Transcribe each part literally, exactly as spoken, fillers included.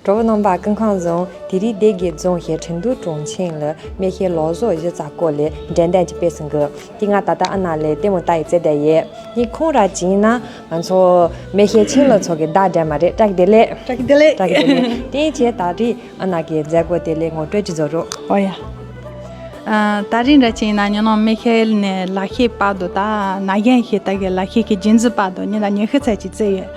གྲོགས་པོ་རྣམ་པ་སྐུ་ཁམས་བཟང་། དེ་རིང་སྡེ་དགེ་རྫོང་གི་ཁྲིན་ཏུའུ་གྲོང་ཁྱེར་ལ་མི་ཤེས་ལོ་ཟོ་གཞི་རྩ་སྐོར་ལས་འགྲེམས་སྟོན་ཅིག་སྤེལ་གསུང་གི། དེ་ང་ད་ལྟ་ཨ་ན་ལས་ལྟད་མོ་ལྟ་ཡི་བཙལ་བསྡད་ཡོད། ངས་ཁོང་ར་ཅིག་ཡིན་ན་ང་ཚོ་མི་ཤེས་ཆིང་ལོ་ཚོ་གི་བདག་འདྲ་མ་རེད། བཀྲ་ཤིས་བདེ་ལེགས། བཀྲ་ཤིས་བདེ་ལེགས། བཀྲ་ཤིས་བདེ་ལེགས། དེ་བྱས་ད་རེས་ཨ་ན་གི་མཛད་སྒོ་དེ་ལས་ངོ་སྤྲོད་ཅིག་བཟོ་རོགས། ཨོ་ཡ། ཨ། ད་རིང་འདྲ་ཅིག་ཡིན་ན་ཉི་ནང་མི་ཤེས་ནས་ལ་ཤས་བར་དུ་ད་ན་གཞོན་ཤིག་ད་གི་ལ་ཤས་ཀྱི་རྗེས་འཇུག་བར་དུ་ཉིན་ལ་ཉི་ཤུ་ཙམ་ཅིག་བཙལ་ཡོད།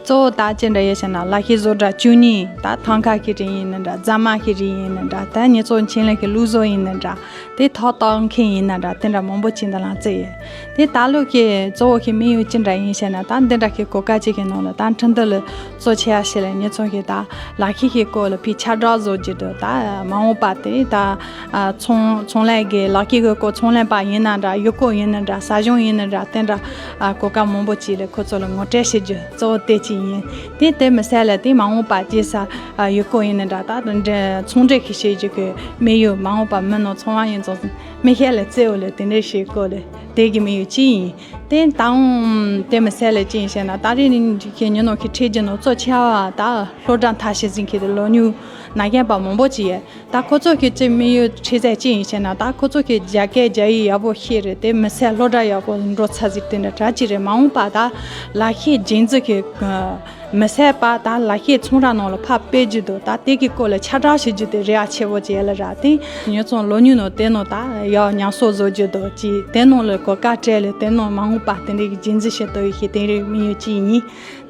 གཙོ་བོ་ད་ཅི་འདྲ་ཡོད་ཟེར་ན་ལ་ཤས་བཟོ་གྲྭ་བཅུ་གཉིས། ད་ཐང་ཀ་གི་རིགས་ཡིན་ན་འདྲ། རྫ་མ་གི་རིགས་ཡིན་ན་འདྲ། ད་ཉི་ཚོ་ཆེན་ལ་གི་ལུག་བཟོ་ཡིན་ན་འདྲ། དེ་ཐོག་གཏོང་མཁན་ཡིན་ན་འདྲ། དེ་འདྲ་མང་པོ་ཅིག་འདི་ལ་བཙལ་ཡོད། དེ་ད་ལོ་གི་གཙོ་བོ་གི་དམིགས་ཡུལ་ཅི་འདྲ་ཡིན་ཟེར་ན། ད་འདི་འདྲ་གི་གོ་སྐབས་ཅིག་གི་ནང་ལ་ད་ཁྲིན་ཏུའུ་ལ་གཙོ་ཆེ་བ་ཞིག་ལ་ཉི་ཚོ་གི་ད་ལ་ཤས་ཀྱི་སྐོར་ལ་ཕའི་ཁྱབ་བསྒྲགས་བཟོ་རྒྱུ་དང་། ད་མ་འོངས་པ་དེ་ད་ཨ་ཚོང་ཚོང་ལས་ཀྱི་ལ་ཤས་ཀྱི་སྐོར། ཚོང་ལས་པ་ཡིན་ན་འདྲ། ཡུལ་སྐོར་ཡིན་ན་འདྲ། ཟ་སྦྱོང་ཡིན་ན་འདྲ། དེ་འདྲ་ཨ་གོ་སྐབས་མང་པོ་ཅིག་ལ་ཁོ་ཚོ་ལ་ངོ་སྤྲོད་བྱེད་རྒྱུ་གཙོ་བོ་དེ་གཅིག་ཡིན། དེ་དེ་མི་ཚད་ལ་དེ་མ་འོངས་པ་རྗེས་ས་ཨ་ཡུལ་སྐོར་ཡིན་ན་འདྲ། ད་འདྲ་ཚོང་འབྲེལ་གྱི་བྱེད་རྒྱུ་གི་དམིགས་ཡུལ། མ་འོངས་པ་མི་ནང་ཚོང་བ་ཡིན་ཙང་མི་ཤེས་ལ་བཙལ་བ་ལ་དེ་འདྲའི་བྱེད་སྐོར་ལ་དེ་གི་དམིགས་ཡུལ་གཅིག་ཡིན། དེ་ད་འོང་དེ་མི་ཚད་ལ་ཅི་ཡིན་ཟེར་ན། ད་རེས་ནི་ཁྱེད་ཉིན་ནོ་ཁྱེད་ཁྲིད་རྒྱུ་ནོ་གཙོ་ཆེ་བ་ད་སློབ་གྲྭ་མཐར་ཕྱིན་ཟིན་མཁན་དེ་ལོ་ཉུང་ན་རྒན་པ་མང་པོ་ཅིག་ཡོད། ད་ཁོ་ཚོ་གི་ཅི་དམིགས་ཡུལ་ཁྲིད་ཚད་ཅི་ཡིན་ཟེར་ན། ད་ཁོ་ཚོ་གི་རྒྱ་སྐད་རྒྱ་ཡིག་ཡག་པོ་ཤེས་རེད། དེ་མི་ཚད་སློབ་གྲྭ་ཡག་པོ་འགྲོ་ཚར་ཟིག་དེ་འདྲ་གྲ་ཅི་རེད། མ་འོངས་པ་ད་ལ་ཤས་རྗེས་འཇུག་གི་མི་ཚད་པ་ད་ལ་ཤས་ཚོང་ར་ནང་ལ་ཕར་སྤེལ་རྒྱུ་དང་། ད་དེ་གི་སྐོར་ལ་ཁྱབ་བསྒྲགས་བྱེད་རྒྱུ་དེ་རེ་བ་ཆེ་བོ་ཅིག་ཡོད་ལ་ར། དེ་ཉོ་ཚོང་ལོ་ཉུང་ནང་དེ་ནང་ད་ཡག་ཉམས་གསོ་བཟོ་རྒྱུ་དང་ཅི། དེ་ནང་ལ་གོ་སྐབས་སྤྲད་ལ་དེ་ནང་མ་འོངས་པ་དེ་འདྲའི་གི་རྗེས་འཇུག་བྱེད་དོ་ཡོད་ཤེས། དེ་རིགས་དམིགས་ཡུལ་ཅིག་ཡིན།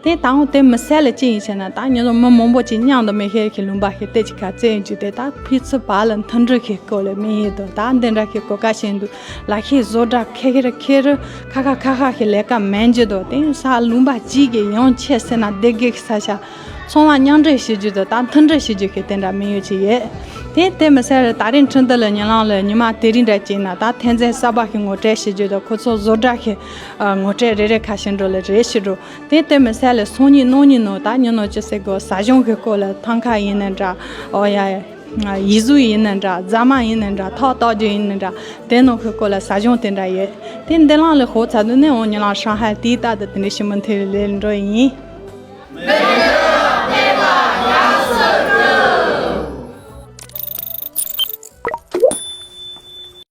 དེ་ད་འོང་དེ་མི་ཚད་ལ་ཅི་ཡིན་ཟེར་ན། ད་ཉོ་ཚོང་མི་མང་པོ་ཅིག་མཉམ་དུ་མི་ཤེས་ཀྱི་ལུང་པ་ཞིག་དེ་ཅིག་ག་བཙལ་རྒྱུ་དེ། ད་ཕན་ཚུན་བར་ལ་མཐུན་སྒྲིལ་གྱི་སྐོར་ལ་དམིགས་ཡུལ་དང་། ད་འདི་འདྲ་གི་གོ་སྐབས་ཤིག་འདུག་ལ་ཤས་བཟོ་གྲྭ་ཁེ་ཁེ་ར་ཁེ་ར་ཁ་ཁ་ཁ་ཁ་ཞིག་ལས་ཀ་མེད་རྒྱུ་དང་། དེ་ས་ལུང་པ་གཅིག་གི་ཡང་ཆེ་ཟེར་ན་སྡེ་དགེ་གི་ས་ཆ་ཚོང་བ་མཉམ་འབྲེལ་བྱེད་རྒྱུ་དང་། ད་མཐུན་སྒྲིལ་བྱེད་རྒྱུ་གི་དེ་འདྲ་དམིགས་ཡུལ་ཅིག་ཡོད། དེ་དེ་མི་ཚད་ར་ད་རིང་ཁྲིན་ཏུའུ་ལ་ཉིན་ལང་ལ་ཉི་མ་དེ་རིང་འདྲ་ཅིག་ན་ད་ཐོན་རྫས་གསར་པ་ཞིག་ངོ་སྤྲོད་བྱེད་རྒྱུ་དང་། ཁོ་ཚོ་བཟོ་གྲྭ་ཞིག་ཨ་ངོ་སྤྲོད་རེ་རེ་ཁ་ཤས་འགྲོ་ལ་རེ་ཞིག་འགྲོ། དེ་དེ་མི་ཚད་ལ་སང་ཉིན་གནངས་ཉིན་ནང་ད་ཉིན་ནང་ཅི་ཟེར་དགོས། ཟ་སྦྱོང་གི་སྐོར་ལ་ཐང་ཀ་ཡིན་ན་འདྲ། ཨོ་ཡ། ཡིག་གཟུགས་ཡིན་ན་འདྲ། རྫ་མ་ཡིན་ན་འདྲ། ཐོག་གཏོགས་རྒྱུ་ཡིན་ན་འདྲ། དེ་ནང་གི་སྐོར་ལ་ཟ་སྦྱོང་དེ་འདྲ་ཡོད། དེ་འདི་ལང་ལ་ཧོ་ཚ་དུས་ནས་འོང་ཉིན་ལང་ཧྲང་ཧའེ་དེའི་རྟག་ཏུ་དེ་འདྲའི་ཞིམ་པོ་འཐེན་ལས་འགྲོ་ཡིན།